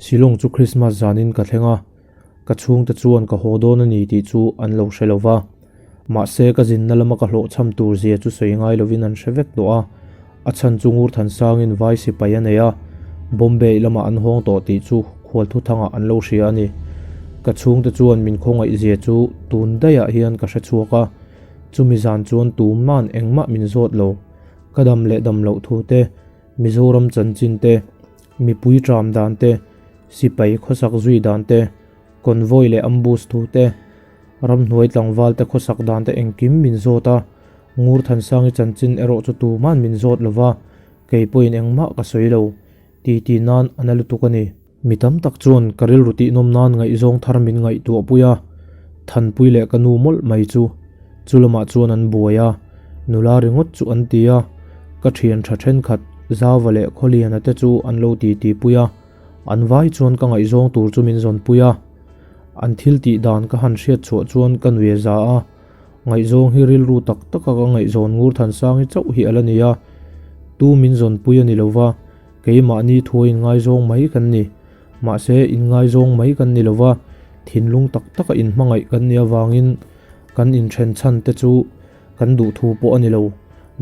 Shillong chu Christmas zanin ka thleng a, ka chhungte chuan ka haw dawn a ni tih chu an lo hre lo va. Mahse ka zinna lama ka hlawhchham tur zia chu sawi ngai lovin an hre vek tawh a, a chhan chu Ngurthansangin vai sipai a nei a, Bombay lamah an hawng tawh tih chu khualthuthangah an lo hria a ni. Ka chhungte chuan min khawngaih zia chu tun daihah hian ka hre chhuak a, chumi zan chuan tuman engmah min zawt lo. Ka dam leh dam loh thu te, Mizoram chanchin te, mipui tram dan te, sipai khawsak zui dan te, convoy leh ambush thu te, ramhnuai tlangval te khawsak dan te engkim min zawt a, Ngurthansangi chanchin erawh chu tuman min zawt lo va, kei pawhin engmah ka sawi lo, titi nan a na lutuk a ni. Mi tam tak chuan ka rilru tihnawm nan ngaihzawng thar min ngaihtuah pui a, Thanpui leh ka nu mawlh mai chu chu lamah chuan an buai a, nula ringawt chu an ti a, ka thian tha thenkhat Zauva leh Khawliana te chu an lo titi pui a, an vai chuan ka ngaihzawng tur chu min zawn pui a. An thil tih dan ka han hriat chhuah chuan ka nui a za a, ngaihzawng hi rilru tak taka ka ngaihzawn ngur Thansangi chauh hi a la ni a, tu min zawn pui a ni lo va, Keimahni thua inngaizawng mai kan ni. Mahse, inngaizawng mai kan ni lova, thinlung tak taka inhmangaih kan nih avangin kan inthen chhan te chu kan duh thu pawh a ni lo.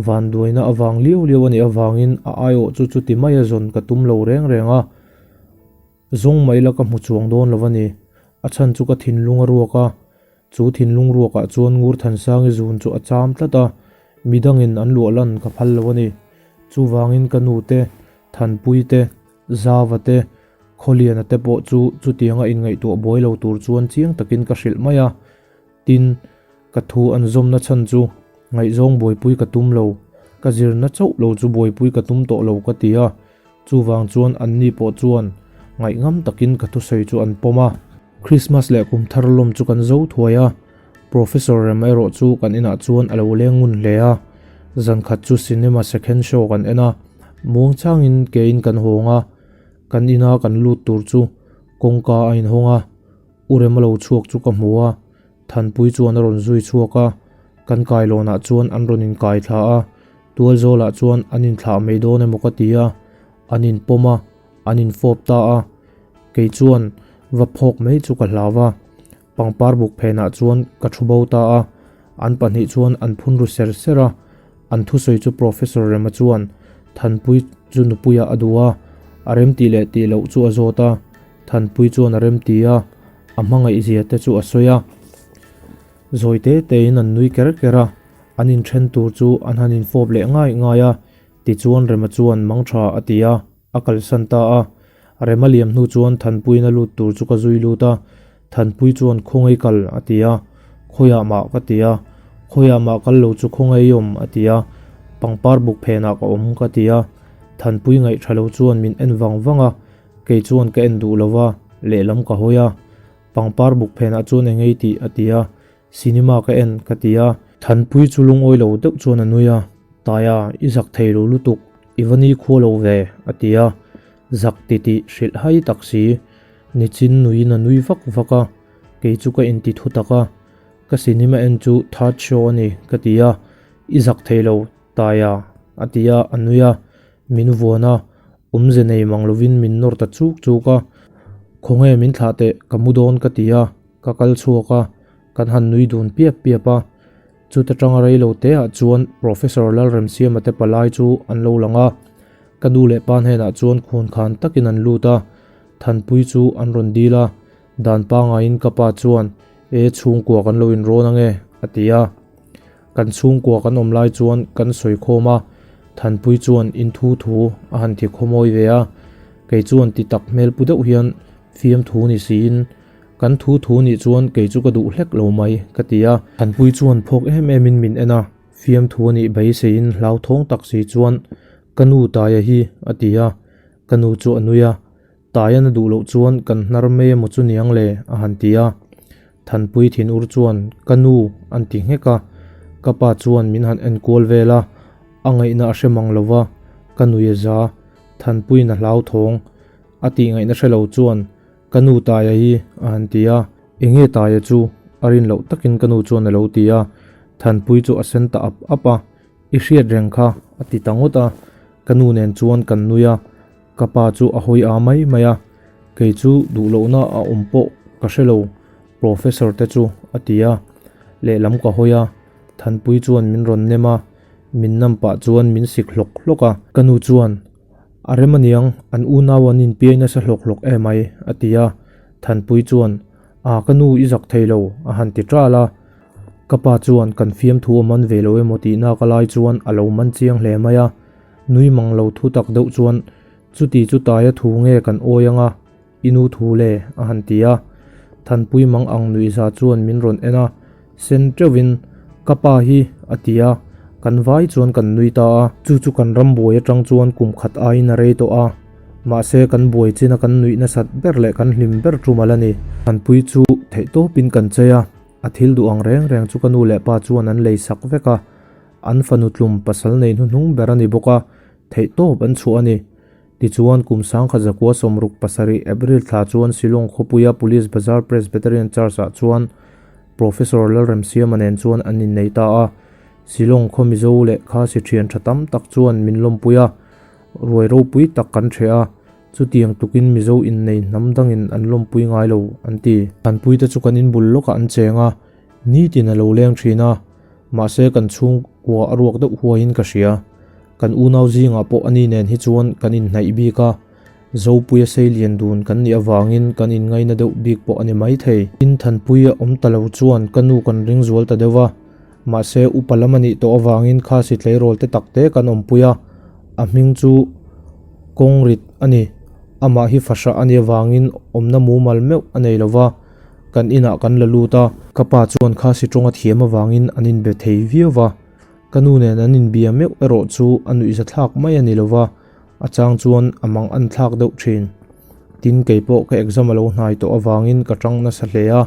Vanduaina avang liau liau a nih avangin a aiawh chu chuti maia zawn ka tum lo reng reng a. Zawng mai la ka hmu chuang dawn lo a ni. A chhan chu ka thinlung a ruak a. Chu thinlung ruakah chuan Ngurthansangi zun chu a cham tlat a, midangin an luah lan ka phal lo a ni. Chuvangin ka nu te, Thanpui te, Zava te, Khawliana te pawh chu chutianga inngaihtuah buai lo tur chuan chiang takin ka hrilh mai a. Tin, ka thu an zawmna chhan chu ngaihzawng buaipui ka tum lo, ka zirna chauh lo chu buaipui ka tum tawh lo ka ti a. Chuvang chuan anni pawh chuan ngaihngam takin ka thusawi chu an pawm a. Christmas leh kum thar lawm chu kan zo thuai a, Professor Rema erawh chu kan inah chuan a lo leng ngun hle a. Zan khat chu cinema second show kan en a, muang changin kein kan hawng a, kan ina kan lut tur chu kawngka a inhawng a, U Rema lo chhuak chu ka hmu a, Thanpui chuan a rawn zui chhuak a, kan kailawnah chuan an rawn inkai thla a, Tualzawlah chuan an inthlah mai dawn emaw ka ti a, an inpawm a, an infawp ta a, kei chuan va phawk mai chu ka hlau a, pangpar buk phenah chuan ka thu bo ta a, an pahnih chuan an phun ru ser ser a, an thusawi chu Professor Rema chuan Thanpui chu nupuiah a duh a, a remtih leh tih loh chu a zawt a, Thanpui chuan a remti a, a hmangaihzia te chu a sawi a. Zawi te tein an nui ker ker a, an inthen tur chu an han infawp leh ngai ngai a, tichuan Rema chuan mang tha a ti a, a kalsan ta a. Rema liam hnu chuan Thanpuiin a lut tur chu ka zui lut a, Thanpui chuan khawngaih kal a ti a, khawiah mah ka ti a, khawiah mah kal lo chu khawngaih awm a ti a, pangpar buk phenah ka awm ka ti a, Thanpui ngaih tha lo chuan min en vang vang a, kei chuan ka en duh lo va, lehlam ka hawi a. Pangpar buk phenah chuan eng ei tih a ti a, cinema ka en ka ti a. Thanpui chu lungawi lo deuh chuan a nui a, Taia, i zak thei lo lutuk, i va ni khua lo ve, a ti a. Zak ti tih hrilh hai tak si, nichin nuiin a nui vak vak a, kei chu ka inti thu tak a, ka cinema en chu third show a ni, ka ti a, i zak thei lo, Taia, a ti a, a nui a, min vuan a, Awmze nei mang lovin min nawr ta chuk chuk a, Khawnge min thlah teh, ka mu dawn ka ti a, ka kal chhuak a, kan han nui dun piap piap a. Chuta tanga rei lo te ah chuan Professor Lalremsiama te palai chu an lo lang a, ka nu leh pa hnenah chuan khun khan takin an lut a, Thanpui chu an rawn dil a, dan pangaiin ka pa chuan, E chhungkua kan lo inrawn ange, a ti a. Kan chhungkua kan awm lai chuan kan sawi khawm a, Thanpui chuan in thu thu a han thi khawmawi ve a, kei chuan ti tak hmel pu deuh hian fiamthu ni siin, Kan thu thu nih chuan kei chu ka duh hlek lo mai, ka ti a. Thanpui chuan phawk em em in min en a, fiamthu a nih beiseiin hlauthawng tak si chuan, Ka nu Taia hi, a ti a, ka nu chu a nui a, Taian a duh loh chuan kan hnar mai emaw chu niang le, a han ti a. Thanpui thinur chuan, Ka nu, an ti nghek a. Ka pa chuan min han en kual vel a, a ngaihna a hre mang lo va, ka nui a za. Thanpuiin a hlauthawng. A tih ngaihna hre lo chuan, Ka nu Taia hi, a han ti a. Enge Taia chu? A rin loh takin ka nu chuan a lo ti a. Thanpui chu a sen ta ap ap a. I hriat reng kha, a ti ta ngawt a. Ka nu nen chuan kan nui a. Ka pa chu a hawi a mai mai a. Kei chu duh lohna a awm pawh ka hre lo, Professor te chu, a ti a. Lehlam ka hawi a, Thanpui chuan min rawn nem a, min nam pah chuan min sik hlawk hlawk a. Ka nu chuan, A rem aniang, an unau an inpiai nasa hlawk hlawk emai, a ti a. Thanpui chuan, A ka nu i zak thei lo, a han ti ṭal a. Ka pa chuan kan fiamthu a man ve lo emaw tihna ka lai chuan a lo man chiang hle mai a. Nui mang lo thu tak deuh chuan, Chuti chu taia thu nge kan awi anga, i nu thu le, a han ti a. Thanpui mang ang nuihza chuan min rawn en a, sen teuhin, Ka pa hi, a ti a. Kan vai chuan kan nui ta a. Chu chu kan ram buai atang chuan kum khat aiin a rei tawh a. Mahse kan buai china kan nuih nasat ber leh kan hlim ber tum a la ni. Thanpui chu theihtawpin kan chei a, a thil duh ang reng reng chu ka nu leh pa chuan an lei sak vek a. An fanu tlum pasal nei hnuhnung ber a ni bawk a, theihtawp an chhuah a ni. Tichuan, kum sangkhat zakua 67 April thla chuan Shillong khawpuia Police Bazar Presbyterian Church-ah chuan Professor Lalremsiama nen chuan an innei ta a. Shillong khaw Mizo leh Khasi thian tha tam tak chuan min lawmpui a, ruai ropui tak kan hreh a, chutiang tukin Mizo innei hnam dangin an lawmpui ngai lo, an ti. Thanpuite chu kan inbul lawkah an cheng a, nitin a lo leng thin a, mahse kan chhungkua a ruak deuh huaiin ka hria. Kan unau zingah pawh ani nen hi chuan kan inhnaih bik a, Zopuia seilian dun kan nih avangin kan inngaina deuh bik pawh a ni maithei. Tin Thanpuia awm ta lo chuan ka nu kan ring zual ta deuh a, mahse upa lam a nih tawh avangin Khasi tleirawl te tak te kan awmpui a, a hming chu Kawngrit a ni. Amah hi fahrah a nih avangin awmna mumal meuh a nei lo va, kan inah kan la lut a. Ka pa chuan Khasi tawnga thiam avangin an inbe thei viau va. Ka nu nen an inbia meuh erawh chu a nuihza thlak mai a ni lo va, a chang chuan a mang an thlak deuh thin. Tin, kei pawh ka exam a lo hnai tawh avangin ka tang nasa hle a,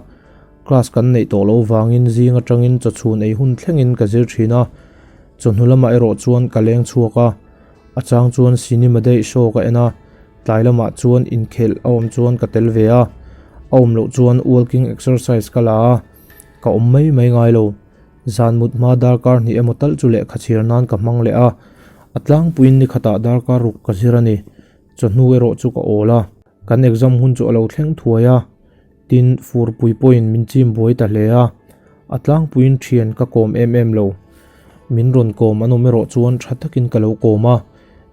class kan neih tawh loh vangin zing atangin chawchhun ei hun thlengin ka zir thin a, chawhnu lamah erawh chuan ka leng chhuak a, a chang chuan cinema daih show ka en a, tlai lamah chuan inkhelh a awm chuan ka tel ve a, a awm loh chuan walking exercise ka la a, ka awm mai mai ngai lo. Zan mut hma darkar hnih emaw talh chu lehkha chhir nan ka hmang leh a, a tlangpuiin ni khatah darkar ruk ka zir a ni. Chawhnu erawh chu ka awl a. Kan exam hun chu a lo thleng thuai a, tin furpui pawhin min chim buai ta hle a, a tlangpuiin thian ka kawm em em lo. Min rawn kawm an awm erawh chuan tha takin ka lo kawm a,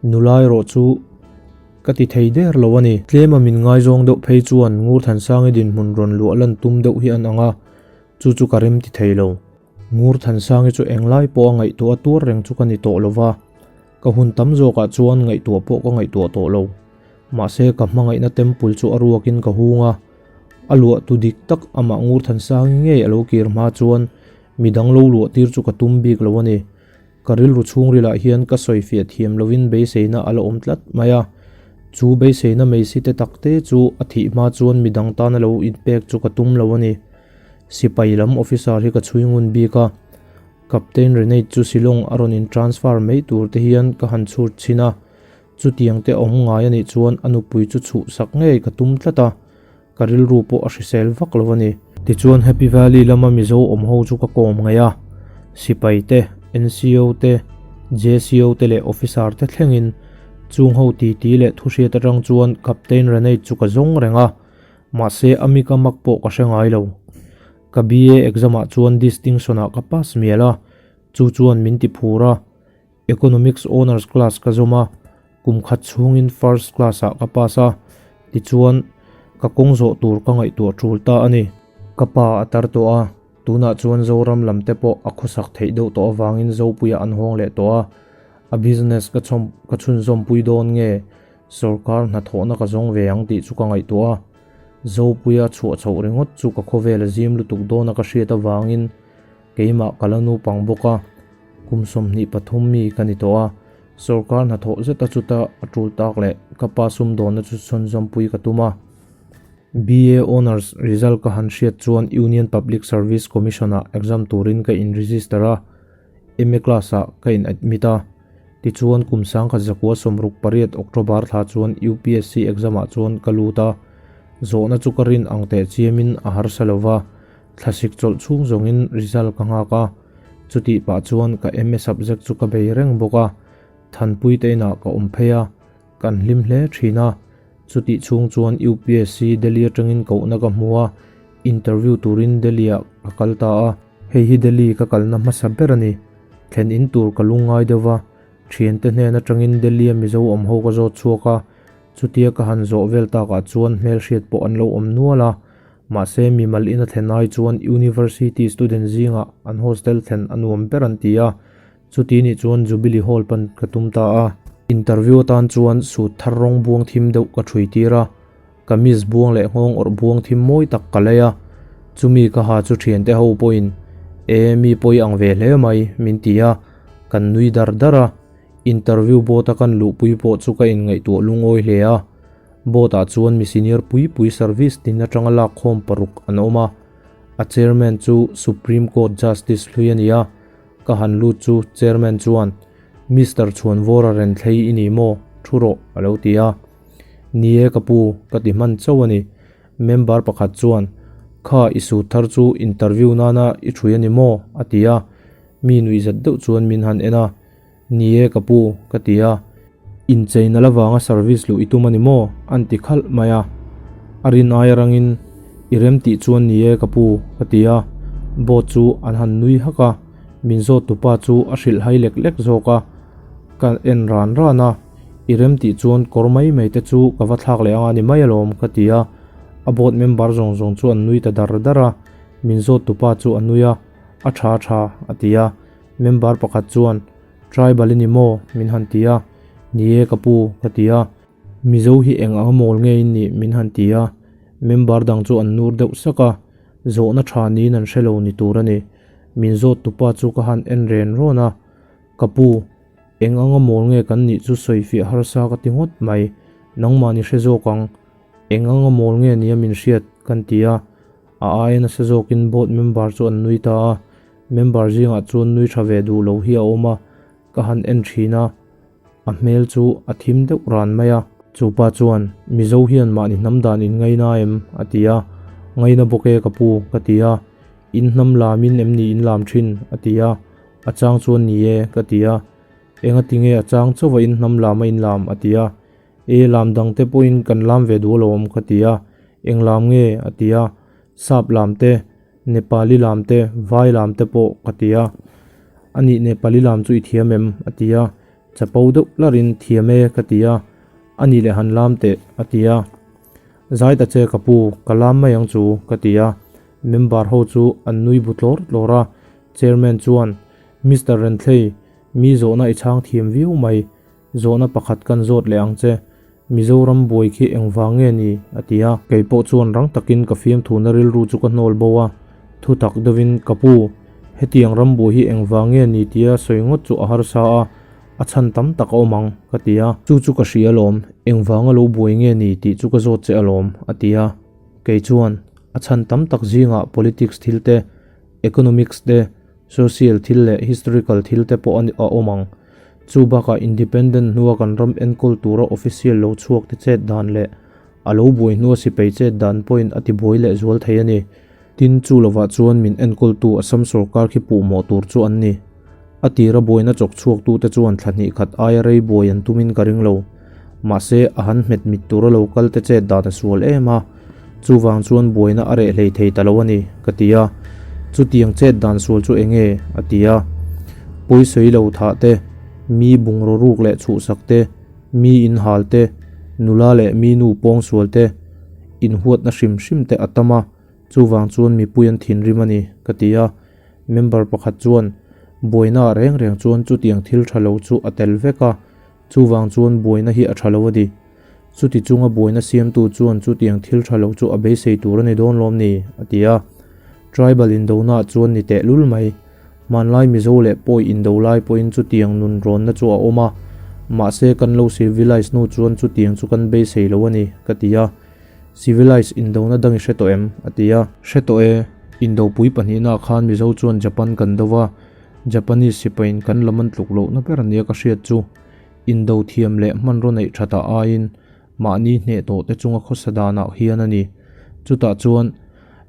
nula erawh chu ka ti thei der lo a ni. Tlema min ngaizawng deuh phei chuan Ngurthansangi dinhmun rawn luah lan tum deuh hi an ang a, Chu chu ka rem ti thei lo. Ngur Thansangi chu englai pawh a ngaihtuah a tuar reng chu ka ni tawh lo va, ka hun tam zawkah chuan ngaihtuah pawh ka ngaihtuah tawh lo. Mahse ka hmangaihna temple chu a ruakin ka hung a, a luah tu dik tak amah Ngur Thansangi ngei a lo kir hma chuan midang lo luah tir chu ka tum bik lo a ni. Ka rilru chhungrilah hian ka sawi fiah thiam lovin beiseina a la awm tlat mai a, chu beiseina meisi te tak te chu a thih hma chuan midang tana lo inpek chu ka tum lo a ni. Sipai lam officer hi ka chhui ngun bik a, Captain Renate chu Shillong a rawn in transfer mai tur te hian ka han chhut chhin a, chutiang te awm ngai a nih chuan a nupui chu chhuhsak ngei ka tum tlat a, Ka rilru pawh a hrisel vak lo a ni. Tichuan Happy Valley lama Mizo awm ho chu ka kawm ngaih a, sipai te, NCO te, JCO te leh officer te thlengin chung ho titi leh thuhriat atang chuan Captain Renate chu ka zawng reng a, mahse a mika mak pawh ka hre ngai lo. Ka BA exam ah chuan distinction ah ka pass mial a, chu chuan min ti phur a. Economics Honours class ka zawm a, kum khat chhungin first class ah ka pass a, tichuan ka kawng zawh tur ka ngaihtuah tul ta a ni. Ka pa a tar tawh a, tunah chuan Zoram lam te pawh a khawsak theih deuh tawh avangin Zopuia an hawng leh tawh a, a business ka chhawm ka chhunzawmpui dawn nge sawrkar hnathawhna ka zawng ve ang tih chu ka ngaihtuah a, Zopuia chhuah chhoh ringawt chu ka khawvel a zim lutuk dawn a ka hriat avangin Keimah ka la naupang bawk a, kum 23 mi ka ni tawh a, sawrkar hnathawh zeta chuta a tul tak leh ka pa sumdawnna chu chhunzawmpui ka tum a. BA Honours result ka han hriat chuan Union Public Service Commission-ah exam turin ka in register a, MA class-ah ka in admit a. Tichuan kum 1968 October thla chuan UPSC exam-ah chuan ka lut a, zawhna chu ka rin ang teh chiamin a harsa lo va, Thlasik chawlh chhung zawngin result ka nghak a, chutih pah chuan ka MA subject chu ka bei reng bawk a, Thanpui te inah ka awm phei a, kan hlim hle thin a. Chutih chhung chuan UPSC Delhi atangin kohna ka hmu a, interview turin Delhi-ah ka kal ta a. Hei hi Delhi ka kalna hmasa ber a ni. Thlen in tur ka lungngai deuh va, thiante hnen atangin Delhi-a Mizo awm ho ka zawt chhuak a, chutia ka han zawh vel takah chuan hmelhriat pawh an lo awm nual a. Mahse, mimal ina thlen ai chuan University student zingah an hostel thlen a nuam ber an ti a, Chuti nih chuan Jubilee Hall pan ka tum ta a. Interview atan chuan suit thar rawng buang thim deuh ka ṭhui tir a, kamis buang leh nghawng awrh buang thim mawi tak ka lei a. Chumi ka ha chu ṭhiante ho pawhin, E, mi pawi ang ve hle mai, min ti a, kan nui dar dar a. Interview board a kan luhpui pawh chu ka inngaihtuah lungawi hle a. Board ah chuan mi senior pui pui service tin aṭanga lakkhawm paruk an awm a. A chairman chu Supreme Court Justice hlui a ni a. Ka han lut chu Chairman chuan, Mister Chhuanvawra Renthlei i ni maw? Thu rawh, a lo ti a. Ni e ka pu, ka ti hman chauh a ni. Member pakhat chuan, Kha i suit thar chu interview nana i ṭhui a ni maw? a ti a. Mi nuihzat deuh chuan min han en a. Ni e ka pu, ka ti a. Inchei nal avanga service luh i tum a ni maw? An ti khalh mai a. A rin aia rangin, I rem tih chuan ni e ka pu, ka ti a. Boat chu an han nui hak a, min zawt tupa chu a hrilh hai lek lek zawk a. Ka en ran ran a, I rem tih chuan kawr mai mai te chu ka va thlak leh anga ni mai alawm, ka ti a. A boat member zawng zawng chu an nui ta dar dar a, min zawt tupa chu a nui a, A tha tha, a ti a. Member pakhat chuan, Tribal i ni maw? min han ti a. Ni e ka pu, ka ti a. Mizo hi eng anga mawl nge in nih? min han ti a. Member dang chu an nur deuh sak a, zawhna tha niin an hre lo ni tur a ni. Min zawt tupa chu ka han en ren rawn a, Ka pu, eng anga mawl nge kan nih chu sawi fiah harsa ka ti ngawt mai. Nangmah ni hre zawk ang, eng anga mawl nge nia min hriat? kan ti a. A aia nasa zawkin board member chu an nui ta a, member zingah chuan nui tha ve duh lo hi a awm a, ka han en thin a, a hmel chu a thim deuh ran mai a. Chu pa chuan, Mizo hian mahni hnam dan in ngaina em? a ti a, Ngaina bawk e ka pu, ka ti a, In hnam lamin em ni in lam thin? a ti a, A chang chuan ni e, ka ti a, Engati nge a chang chauva in hnam lam a in lam? a ti a, E lam dang te pawhin kan lam ve duh alawm ka ti a, eng lam nge? a ti a, Sap lam te, Nepali lam te, Vai lam te pawh ka ti a, Anih Nepali lam chu i thiam em? a ti a, Chapo deuh larin thiam e ka ti a, Anih leh han lam teh a ti a, Zai ta che ka pu, ka lam mai ang chu ka ti a, member ho chu an nui bu tlawr tlawr a, Chairman chuan, Mister Renthlei, mi zawhna i chhang thiam viau mai, Zawhna pakhat kan zawt leh ang che, Mizoram buai khi engvang nge ni? a ti a. Kei pawh chuan rang takin ka fiamthuna rilru chu ka hnawl bo a, thu tak deuhin, Ka pu, hetiang ram buai hi engvang nge ni tia sawi ngawt chu a harsa a, a chhan tam tak a awm ang, ka ti a. Chu chu ka hria alawm, engvanga lo buai nge ni tih chu ka zawt che alawm, a ti a. Kei chuan, A chhan tam tak zingah politics thil te, economics te, Social thil leh historical thil te pawh a awm ang. Chu bakah independent hnua kan ram enkawl tura official lo chhuak te chet dan leh a lo buai hnua sipai chet dan pawhin a tibuai leh zual thei a ni. Tin, chu lovah chuan min enkawltu Assam sorkar khi puhmawh tur chu an ni. A tira buaina chawk chhuaktute chuan thla hnih khat aia rei buai an tumin ka ring lo. Mahse, a han hmet mit tura lo kal te chet dan a sual em a, chuvang chuan buaina a reh hlei thei ta lo a ni, ka ti a. Chutiang chet dan sual chu eng nge? a ti a. Pawisawi lo thah te, mi bungraw ruk leh chhuhsak te, mi inhal te, nula leh mi nu pawngsual te, inhuatna hrim hrim te a tam a, chuvang chuan mipui an thinrim a ni, ka ti a. Member pakhat chuan, Buaina ah reng reng chuan chutiang thil tha lo chu a tel vek a, chuvang chuan buaina hi a tha lo a ni. Chuti chunga buaina siamtu chuan chutiang thil tha lo chu a beisei tur a ni dawn lawm ni? a ti a. Tribal indona ah chuan ni tehlul mai. Hmanlai Mizo leh Pawi indo lai pawhin chutiang nun rawnna chu a awm a, mahse kan lo civilize hnu chuan chutiang chu kan beisei lo a ni, ka ti a. Civilize indona dang i hre tawh em? a ti a. Hre tawh e, indopui pahnihnaah khan Mizo chuan Japan kan do va, Japanese sipaiin kan lam an tluk lohna ber ania ka hriat chu. Indo thiam leh hmanraw neih thatah aiin mahni hneh tawh te chunga khawsa danah hian a ni. Chutah chuan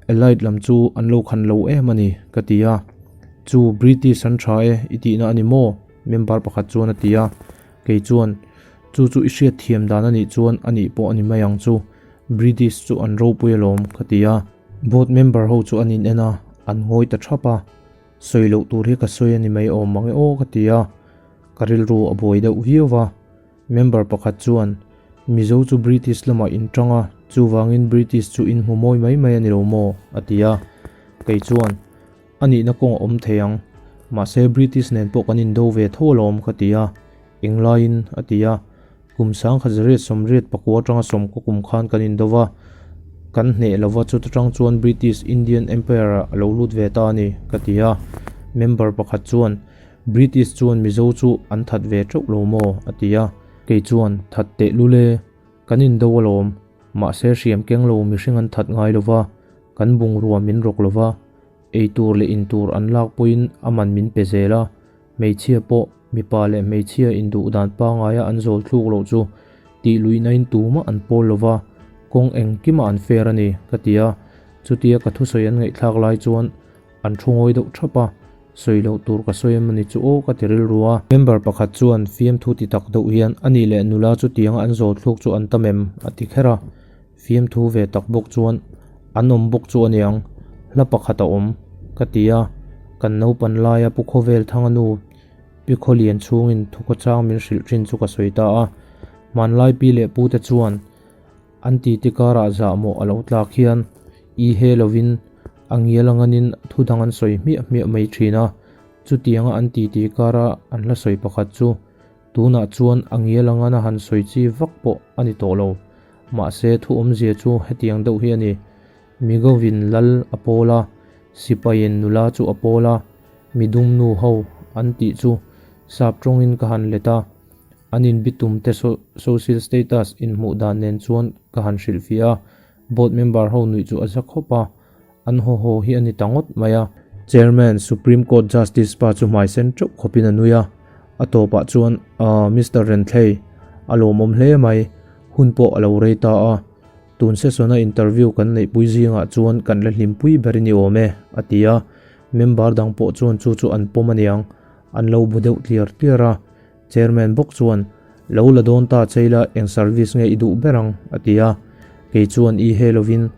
Allied lam chu an lo khan lo em a ni, ka ti a. Chu British an tha e i tihna a ni maw? Member pakhat chuan a ti a. Kei chuan. Chu chu i hriat thiam dan a nih chuan a nih pawh a ni mai ang chu. British chu an ropui alawm, ka ti a. Board member ho chu an in en a, an ngawi ta thap a. Sawi loh tur hi ka sawi a ni mai awm ang e aw, ka ti a. Ka rilru a buai deuh viau va. Member pakhat chuan, Mizo chu British lamah in tang a, chuvangin British chu in hmu mawi mai mai a ni lo maw? a ti a. Kei chuan, A nihna kawng a awm thei ang. Mahse British nen pawh kan indo ve tho alawm, ka ti a. Englaiin, a ti a. Kum 1884 atanga sawmkaw kum khan kan indo va, kan hneh lova chuta tang chuan British Indian Empire-ah a lo lut ve ta a ni, ka ti a. Member pakhat chuan, British chuan Mizo chu an that ve teuh lo maw? a ti a. Kei chuan, That teh lul e, kan indo alawm. Mahse hriam keng lo mihring an that ngai lova, kan bungrua min rawk lova, Ei tur leh in tur an lak pawhin a man min pe zel a, hmeichhia pawh mipa leh hmeichhia induh dan pangaia an zawl thluk loh chu tih luihnain tumah an pawl lo va, kawng engkimah an fair a ni, ka ti a. Chutia ka thusawi an ngaihthlak lai chuan an thu ngawi deuh thap a, sawi loh tur ka sawi em a ni chu aw ka ti rilru a. Member pakhat chuan fiamthu ti tak deuh hian a nih leh nula chutianga an zawl thluk chu an tam em? a ti kher a. Fiamthu ve tak bawk chuan an awm bawk chu a niang, hla pakhat a awm, ka ti a, kan naupan laia Pu Khawvel Thanga nu Pi Khawlian chhungin thukhawchang min hrilh thin chu ka sawi ta a, hmanlai pi leh pu te chuan an titi karah zahmawh a lo tlak hian i he lovin a ngial anganin thu dang an sawi hmiah hmiah mai thin a, chutianga an titi kara an hla sawi pakhat chu Tunah chuan a ngial angana han sawi chi vak pawh a ni tawh lo. Mahse thu awmzia chu hetiang deuh hi a ni. Migovin lal a pawl a, sipaiin nula chu a pawl a, midum nu ho an tih chu sap tawngin ka han let a, an inbitum te social status inhmuh dan nen chuan ka han hrilhfiah a, board member ho nuih chu a za khawp a. An haw haw hi a ni ta ngawt mai a. Chairman, Supreme Court Justice pa chu hmai sen teuh khawpin a nui a. A tawpah chuan, Aaa, Mister Renthlei, a lawmawm hle mai. Hun pawh a lo rei ta a. Tun session-a interview kan neihpui zingah chuan kan la hlimpui ber i ni awm e, a ti a. Member dang pawh chuan chu chu an pawm a niang. An lo bu deuh tliar tliar a. Chairman bawk chuan, Lo la dawn ta cheila eng service nge i duh ber ang? a ti a. Kei chuan i he lovin,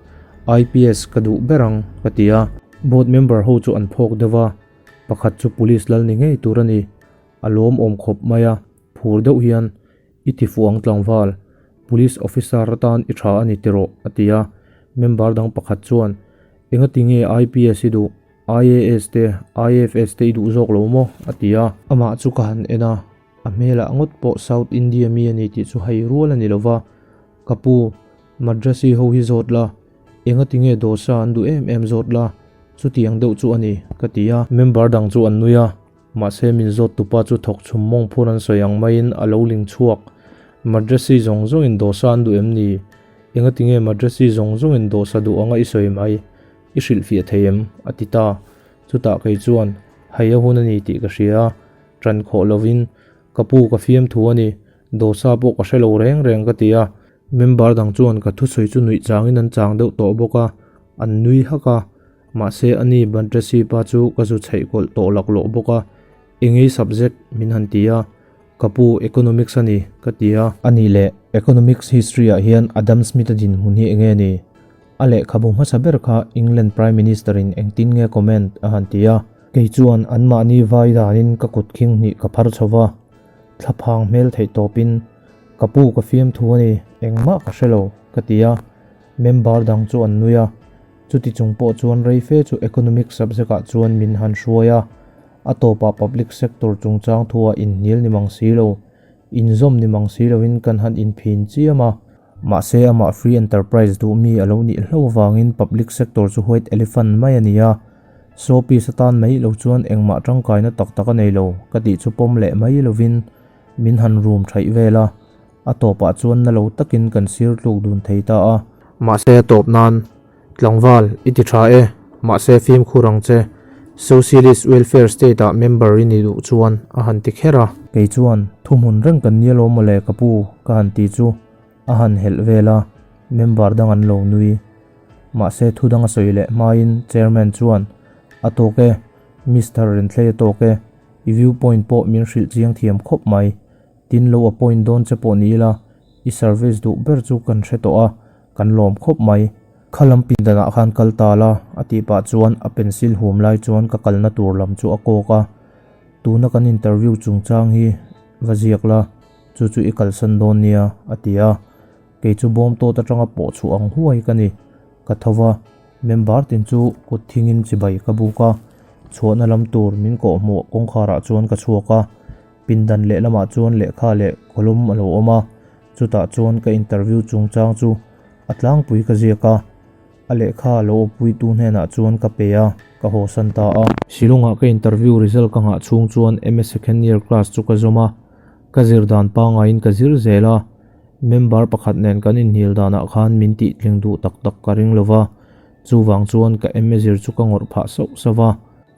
IPS ka duh ber ang, ka ti a. Board member ho chu an phawk deuh a, pakhat chu police lal ni ngei tur a ni. A lawm awm khawp mai a, phur deuh hian, I ti fuh ang tlangval, police officer atan i tha a ni tiraw? a ti a. Member dang pakhat chuan, Engati nge IPS i duh? IAS te, IFS te i duh zawk lo maw? a ti a. Amah chu ka han en a, a hmelah ngawt pawh South India mi a ni tih chu hei rual a ni lo va. Ka pu, Madrasi ho hi zawt la, engati nge dosa an duh em em zawt la, chutiang deuh chu a ni, ka ti a. Member dang chu an nui a, mahse min zawt tupa chu thawk chhum mawng phur an sawi ang maiin a lo ling chhuak. Madrasi zawng zawngin dosa an duh em ni? Engati nge Madrasi zawng zawngin dosa duh anga i sawi mai? I hrilhfiah thei em? a ti ta. Chutah kei chuan, Hei a hun a ni tih ka hria a, ṭan khawh lovin, Ka pu ka fiam thu a ni, dosa pawh ka hre lo reng reng ka ti a. Member dang chuan ka thusawi chu nuih changin an chang deuh tawh bawk a, an nui hak a. Mahse ani Bantresi pa chu ka zu chheih kawlh tawh laklawh bawk a, Engei subject min han ti a, Ka pu Economics a ni, ka ti a. A nih leh, Economics history ah hian Adam Smith-a dinhmun hi enge ni? A lehkhabu hmasa ber kha England Prime Minister in engtin nge comment a han ti a. Kei chuan anmahni vai danin ka kut khing hnih ka phar chho va, thlaphang hmel theih tawpin, Ka pu ka fiamthu a ni, engmah ka hre lo, ka ti a. Member dang chu an nui a. Chuti chung pawh chuan rei fe chu Economics subject ah chuan min han hruai a. A tawpah public sector chungchang thuah inhnial ni mang si lo, inzawm ni mang si loin kan han inphin chiam a. Mahse amah free enterprise duh mi a lo nih hlauh avangin public sector chu white elephant mai a ni a, showpiece atan mai lo chuan engmah tangkaina tak tak a nei lo ka tih chu pawm leh mai lovin min han rum thaih vel a, a tawpah chuan na lo takin kan sir tluk dun thei ta a. Mahse a tawp nan Tlangval, i ti tha e, mahse fimkhur ang che, Socialist Welfare State ah member i ni duh chuan a han ti kher a. Kei chuan, Thuhmun reng kan nia lo mawle ka pu, ka han ti chu a han helh vel a, member dang an lo nui. Mahse thu dang a sawi leh hmain Chairman chuan, A tawk e, Mister Renthlei a tawk e, i viewpoint pawh min hrilh chiang thiam khawp mai. Tin lo appoint dawn che pawh ni ila, i service duh ber chu kan hre tawh a, kan lawm khawp mai. Kha lam pindanah khan kal ta la, a tih pah chuan a pencil hum lai chuan ka kalna tur lam chu a kawk a. Tuna kan interview chungchang hi va ziak la, chu chu i kalsan dawn nia, a ti a. Kei chu bawm tawt atanga pawh chhuah ang huai ka ni. Ka tho va, member tin chu kut thingin chibai ka buk a, chhuahna lam tur min kawhhmuh kawngkharah chuan ka chhuak a. Pindan lehlamah chuan lehkha leh kawlawm a lo awm a, chutah chuan ka interview chungchang chu a tlangpui ka ziak a, a lehkha lo awpuitu hnenah chuan ka pe a, ka hawsan ta a. Shillong-ah ka interview result ka nghah chhung chuan MA second year class chu ka zawm a, ka zir dan pangaiin ka zir zel a, member pakhat nen kan inhnial danah khan min tihtling duh tak tak ka ring lo va, chuvang chuan ka MA zir chu ka ngawrh phah sauh sauh a.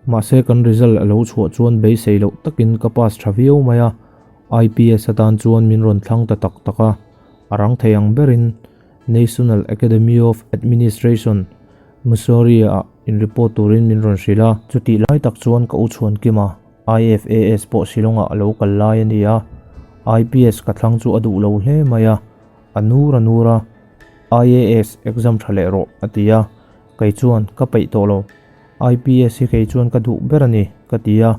Mahse kan result a lo chhuah chuan beisei loh takin ka pass tha viau mai a, IPS atan chuan min rawn thlang ta tak tak a, a rang thei ang berin National Academy of Administration, Mussoorie ah in report turin min rawn hrilh a. Chutih lai tak chuan ka u chhuan kima IFAS pawh Shillong ah a lo kal lai a ni a, IPS ka thlang chu a duh lo hle mai a, a nur a nur a, IAS exam tha leh rawh a ti a, kei chuan ka peih tawh lo. IPS hi kei chuan ka duh ber a ni, ka ti a.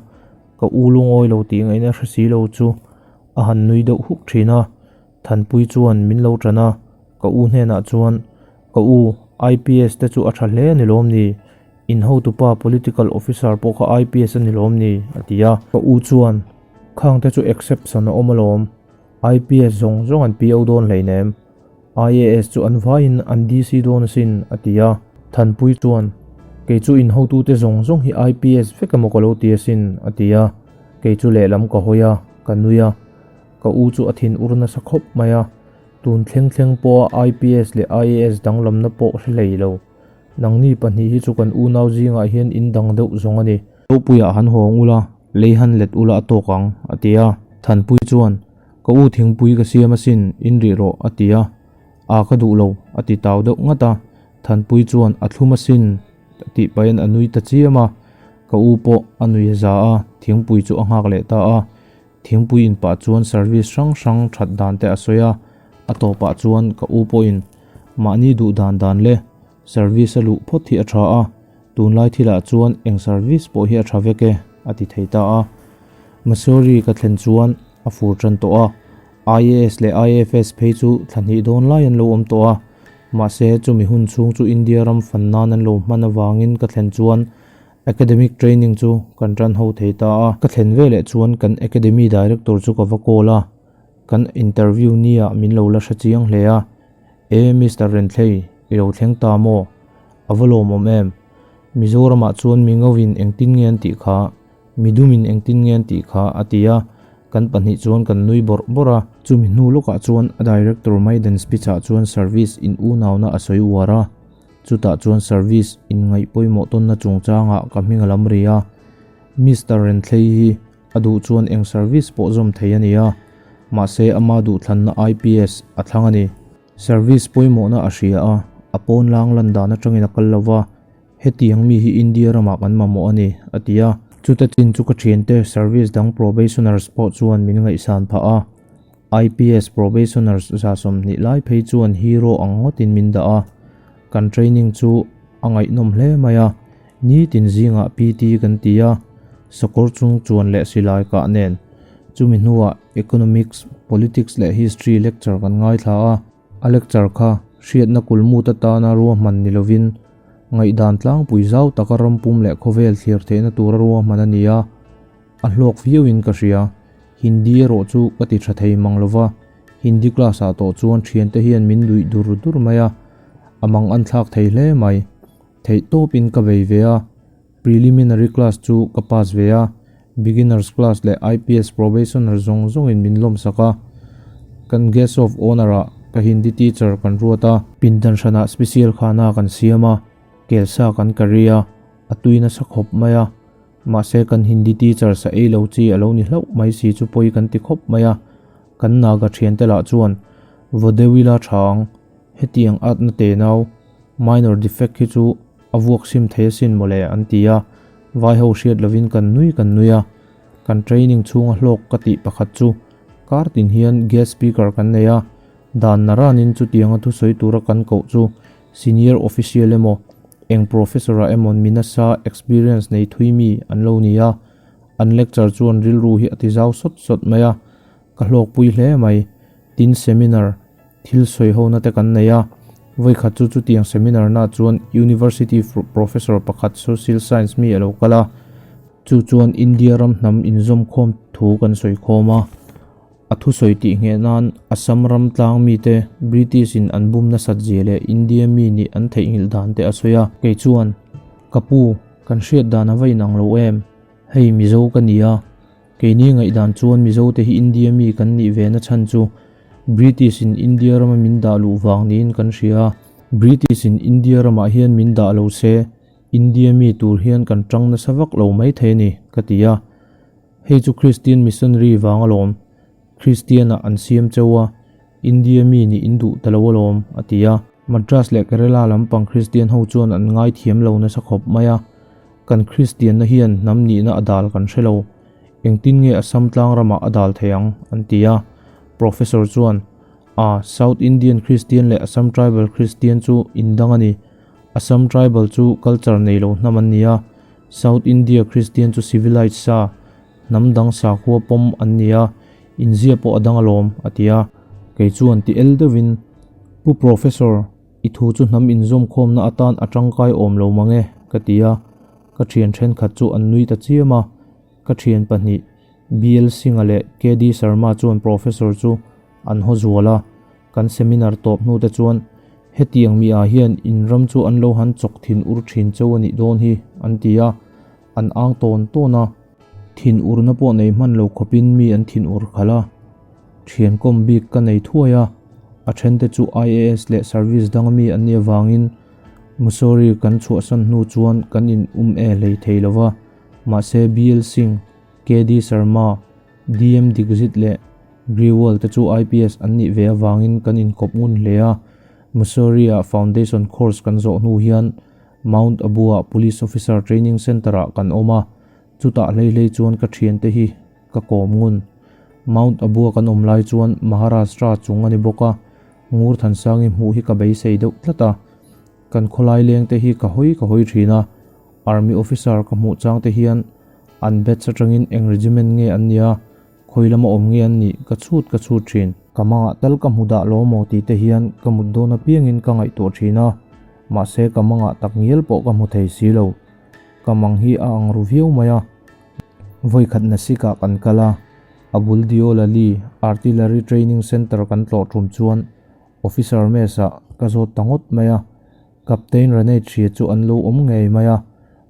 Ka u lungawi lo tih ngaihna hre si lo chu a han nui deuh huk thin a. Thanpui chuan min lo tan a, ka u hnenah chuan, Ka u, IPS te chu a tha hle a ni lawm ni? In hotupa political officer pawh kha IPS a ni lawm ni? a ti a. Ka u chuan, Khang te chu exception a awm alawm, IPS zawng zawng an PO dawn hleinem. IAS chu an vaiin an DC dawn asin, a ti a. Thanpui chuan, Kei chu in hotute zawng zawng hi IPS vek emaw ka lo ti asin, a ti a. Kei chu lehlam ka hawi a, ka nui a. Ka u chu a thin ur nasa khawp mai a. Tun thleng thleng pawha IPS leh IAS danglamna pawh hre hlei lo. Nangni pahnih hi chu kan unau zingah hian in dang deuh zawng a ni. Ropuiah han hawng ula, lei han let ula a tawk ang, a ti a. Thanpui chuan, Ka u thingpui ka siam asin, in rih rawh, a ti a. A ka duh lo, a ti tau deuh ngat a. Thanpui chuan a thlum asin, tih pahin a nui ta chiam a. Ka u pawh a nui a za a, thingpui chu a nghak leh ta a. Thingpui in pah chuan service hrang hrang that dan te a sawi a. A tawpah chuan ka u pawhin mahni duh dan dan le service a luh phawt hi a tha a, tunlai thilah chuan eng service pawh hi a tha vek e, a ti thei ta a. Mussoorie ka thlen chuan a fur tan tawh a, IAS leh IFS phei chu thla hnih dawn lai an lo awm tawh a, mahse chumi hun chhung chu India ram fan nan an lo hman avangin ka thlen chuan academic training chu kan tan ho thei ta a. Ka thlen veleh chuan kan academy director chu ka va call a, kan interview nia min lo la hre chiang hle a, E Mister Renthlei, i lo thleng ta maw? A va lawmawm em? Mizoramah chuan mi ngauin engtin nge an tih kha? Midumin engtin nge an tih kha? a ti a, kan pahnih chuan kan nui bawrh bawrh a. Chumi hnu lawkah chuan a Director Maiden speech ah chuan service in unauna a sawi uar a, chutah chuan service in ngaih pawimawh tawnna chungchangah ka hming a lam ri a, Mister Renthlei hi a duh chuan eng service pawh zawm thei a ni a, mahse ama duhthlanna IPS a thlang a ni. Service pawimawhna a hria a, a pawn lang lan dan atangin a kal lo va, hetiang mi hi India ramah kan mamawh a ni, a ti a. Chuta chin chu ka thiante service dang probationers pawh chuan min ngaihsan phah a, IPS probationers 20 lai phei chuan hero ang ngawtin min dah a, kan training chu a ngaihnawm hle mai a, nitin zingah PT kan ti a, sakawr chung chuan leh silai kah nen chumi hnuah Economics, Politics leh History lecture kan ngaithla a, a lecture kha hriatna kulmut atana ruahman ni lovin ngaihdan tlangpui zau taka rampum leh khawvel thlir theihna tura ruahman a ni a, a hlawk viauin ka hria. Hindi erawh chu ka ti tha thei mang lova, Hindi class ah tawh chuan thiante hian min nuih dur dur mai a, a mang an thlak thei hle mai. Theih tawpin ka bei ve a. Preliminary class chu ka pass ve a, beginners class leh IPS probationer zawng zawngin min lawmsak a. Kan guest of honour ah ka Hindi teacher kan ruat a. Pindan hranah special khana kan siam a, kelsa kan curry a, a tui nasa khawp mai a. Mahse kan Hindi teacher sa ei lo chi a lo ni hlauh mai si chu pawi kan ti khawp mai a. Kan Naga thiante lah chuan vaw deuh ila tha ang, hetiang atna tenau, minor defect hi chu a vuak sim thei asin mawle an ti a, vai ho hriat lovin kan nui kan nui a, kan training chhunga hlawk ka tih pakhat chu. Kar tin hian guest speaker kan nei a, dan naranin chutianga thusawi tura kan koh chu senior official emaw, eng professor ah emaw mi nasa experience nei thui mi an lo ni a, an lecture chuan rilru hi a ti zau sawt sawt mai a, ka hlawkpui hle mai. Tin seminar thil sawi hona te kan nei a, vawikhat chu chutiang seminar na chuan university professor pakhat social science mi a lo kal a, Chu chuan India ram hnam inzawmkhawm thu kan sawi khawm a, a thusawi tih ngheh nan Assam ram tlang mite British in an bum nasat zia leh India mi nih an theihnghilh dan te a sawi a. Kei chuan, Ka pu, kan hriat dan a va inang lo em? Hei Mizo ka ni a, keini ngaihdan chuan Mizo te hi India mi kan nih ve na chhan chu British in India rama min dah luh vang niin kan hria a, British in India ramah hian min dah lo se, India mi tur hian kan tang nasa vak lo mai thei a ni, ka ti a. Hei chu Kristian missionary vang alawm, Kristian-ah an siam cheu a, India mi nih in duh ta lo alawm, a ti a. Madras leh Kerala lampang Kristian ho chuan an ngai thiam lo nasa khawp mai a, kan Kristianna hian hnam nihna a dal kan hre lo, engtin nge Assam tlang ramah a dal thei ang, an ti a. Professor chuan, A, South Indian Kristian leh Assam Tribal Kristian chu indang a ni, Assam tribal chu culture nei lo hnam an ni a, South India Christian chu civilized sa, hnam dang sakhua pawm an ni a, inzia pawh a dang alawm, a ti a. Kei chuan ti el deuhin, Pu Professor, i thu chu hnam inzawmkhawmna atan a tangkai awm lo mang e, ka ti a. Ka thian thenkhat chu an nui ta chiam a, ka thian pahnih, BL Singh-a leh KD Sharma chuan Professor chu an haw zual a. Kan seminar tawp hnu te chuan hetiang mi ah hian in ram chu an lo han chawk thin ur thin cheu a nih dawn hi an ti a, an ang tawn tawn a. Thin urna pawh nei hman lo khawpin mi an thin ur khalh a, thian kawm bik ka nei thuai a, a then te chu IAS leh service dang mi an nih avangin Mussoorie kan chhuahsan hnu chuan kan in um e hlei thei lo va, mahse BL Singh, KD Sharma, DM Dixit leh Grewal te chu IPS an nih ve avangin kan inkawp ngun hle a, Mussoorie-ah foundation course kan zawh hnu hian Mount Abu-ah Police Officer Training Centre-ah kan awm a, chutah hlei hlei chuan ka thiante hi ka kawm ngun. Mount Abu-a kan awm lai chuan Maharashtra chung a ni bawk a, Ngurthansangi hmuh hi ka beisei deuh tlat a, kan khawlai leng te hi ka hawi ka hawi thin a, Army officer ka hmuh chang te hian an batch atangin eng regiment nge an nia, khawi lama awm nge an nih ka chhut ka chhut thin. Ka mangah tal ka hmu dah lo maw tih te hian ka mut dawn apiangin ka ngaihtuah thin a, mahse ka mangah tak ngial pawh ka hmu thei si lo. Ka mang hi a ang ru viau mai a. Vawikhat Nasik ah kan kal a, a bul Deolali Artillery Training Centre kan tlawh tum chuan officer mess ah ka zawt ta ngawt mai a. Captain Ranesh hria chu an lo awm ngei mai a,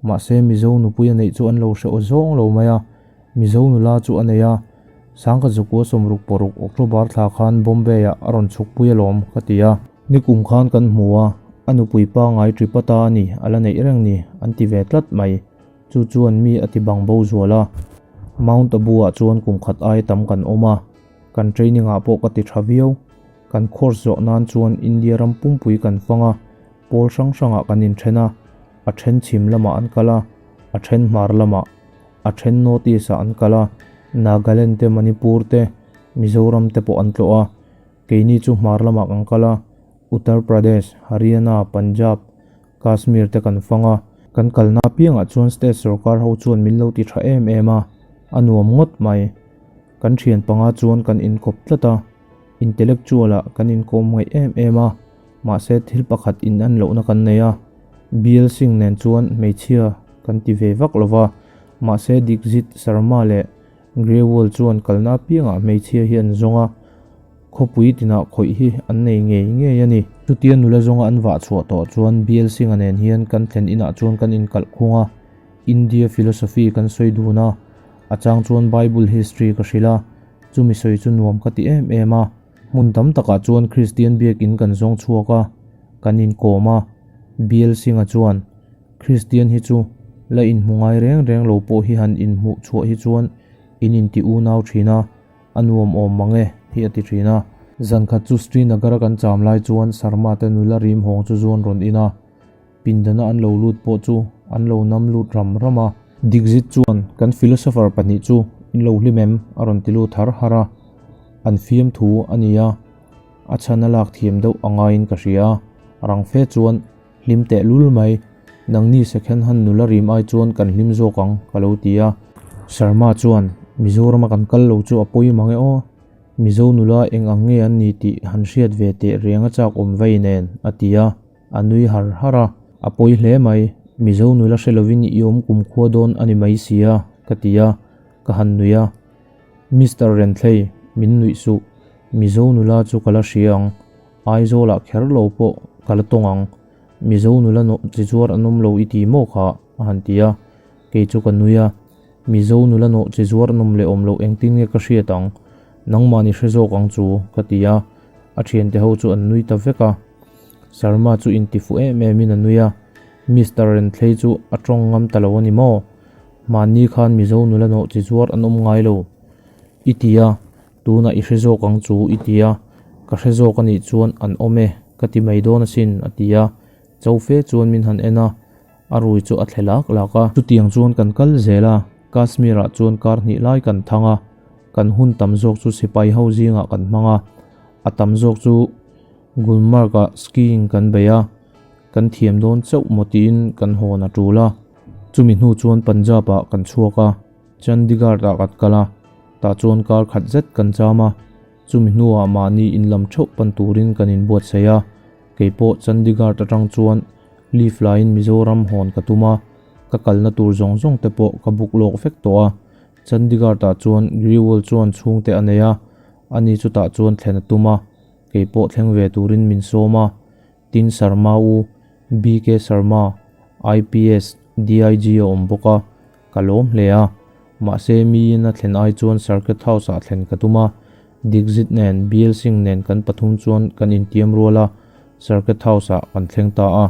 mahse Mizo nupui a neih chu an lo hre aw zawng lo mai a, Mizo nula chu a nei a, Sangkhat Zukua 66 October thla khan Bombay ah a rawn chhuk pui alawm ka ti a. Nikum khan kan hmu a, a nupui pangai Tripata a ni a la neih reng ni an ti ve tlat mai, chu chuan mi a ti bang bo zual a. Mount Abu ah chuan kum khat ai tam kan awm a, kan training ah pawh ka ti tha viau. Kan course zawh nan chuan India ram pumpui kan fang a, pawl hrang hrangah kan inthen a, a then chhim lamah an kal a, a then hmar lamah, a then North East ah an kal a, Nagaland te Manipur te Mizoram te pawh an tlawh a, keini chu hmar lamah kan kal a, Uttar Pradesh, Haryana, Punjab, Kashmir te kan fang a, kan kalna apiangah chuan state sorkar ho chuan min lo ti tha em em a, a nuam ngawt mai. Kan thian panga chuan kan inkawp tlat a. Intellectual ah kan inkawm ngaih em em a, mahse thil pakhat in an lohna kan nei a, Bill Singh nen chuan hmeichhia kan ti ve vak lova, mahse Dikjit Sharma leh Grewal chuan kalna apiangah hmeichhia hi an zawng a, khawpui tinah khawih hi an nei ngei ngei a ni. Chutia nula zawnga an vah chhuah tawh chuan Bill Singh-a nen hian kan thlen inah chuan kan inkalh khung a, India philosophy kan sawi dun a, a chang chuan Bible history ka hrilh a, Chumi sawi chu nuam ka ti em em a, hmun tam takah chuan Kristian biakin kan zawng chhuak a, kan inkawm a. Bial Singh-a chuan, Kristian hi chu la inhmu ngai reng reng lo pawh hi han inhmuh chhuah hi chuan in inti unau thin a, a nuam awm mang e, hi a ti thin a. Zankhat chu Srinagar-a kan cham lai chuan Sharma te nula rim hawng chu zuan rawn in a. Pindana an lo lut pawh chu an lo nam lut ram ram a. Dikzit chuan, Kan philosopher pahnih chu in lo hlim em? a rawn ti lut har har a. An fiamthu a ni a, a chhan a lak thiam deuh a ngaiin ka hria a, rang fe chuan hlim teh lul mai. Nangni second hand nula rim ai chuan kan hlim zawk ang ka lo ti a. Sharma chuan, Mizorama kan kal lo chu a pawi mang e aw. Mizo nula eng ang nge an ni tih han hriat ve teh reng a chak awm vei nen, a ti a, a nui har har a. A pawi hle mai, Mizo nula hre lovin i awm kumkhua dawn a ni mai si a, ka ti a, ka han nui a. Mister Renthlei, min nuih suh, Mizo nula chu ka la hria ang, Aizawlah kher lo pawh ka la tawng ang, Mizo nula nawh chi zuar an awm lo i ti maw kha? a han ti a, kei chu ka nui a. Mizo nula nawh chi zuar an awm leh awm loh engtin nge ka hriat ang? Nangmah ni hre zawk ang chu, ka ti a, a thiante ho chu an nui ta vek a. Sharma chu inti fuh em em in a nui a, Mister Renthlei chu a tawng ngam ta lo a ni maw? Hmanni khan Mizo nula nawh chi zuar an awm ngai lo i ti a, tunah i hre zawk ang chu i ti a, ka hre zawk a nih chuan an awm e ka ti mai dawn asin a ti a, cho fe chuan min han en a, a rui chu a thle lak lak a. Chutiang chuan kan kal zel a, Kashmir ah chuan kar hnih lai kan thang a, kan hun tam zawk chu sipai ho zingah kan hmang a, a tam zawk chu Gulmarg ah skiing kan bei a, kan thiam dawn chauh maw tiin kan hawn a tul a. Chumi hnu chuan Punjab ah kan chhuak a, Chandigarh ah kan kal a, tah chuan kar khat zet kan cham a, chumi hnuah mahni in lam theuh pan turin kan inbuatsaih a, kei pawh Chandigarh atang chuan leave laiin Mizoram hawn ka tum a, ka kalna tur zawng zawng te pawh ka book lawk vek tawh a, Chandigarh ah chuan Grewal chuan chhungte a nei a, ani chutah chuan thlen a tum a, kei pawh thleng ve turin min sawm a. Tin Sharma u, BK Sharma, IPS, DIG a awm bawk a, ka lawm hle a. Mahse, miin a thlen ai chuan Circuit House-ah thlen ka tum a. Dixit nen, BL Singh nen kan pathum chuan kan intiam rual a, Circuit House-ah kan thleng ta a.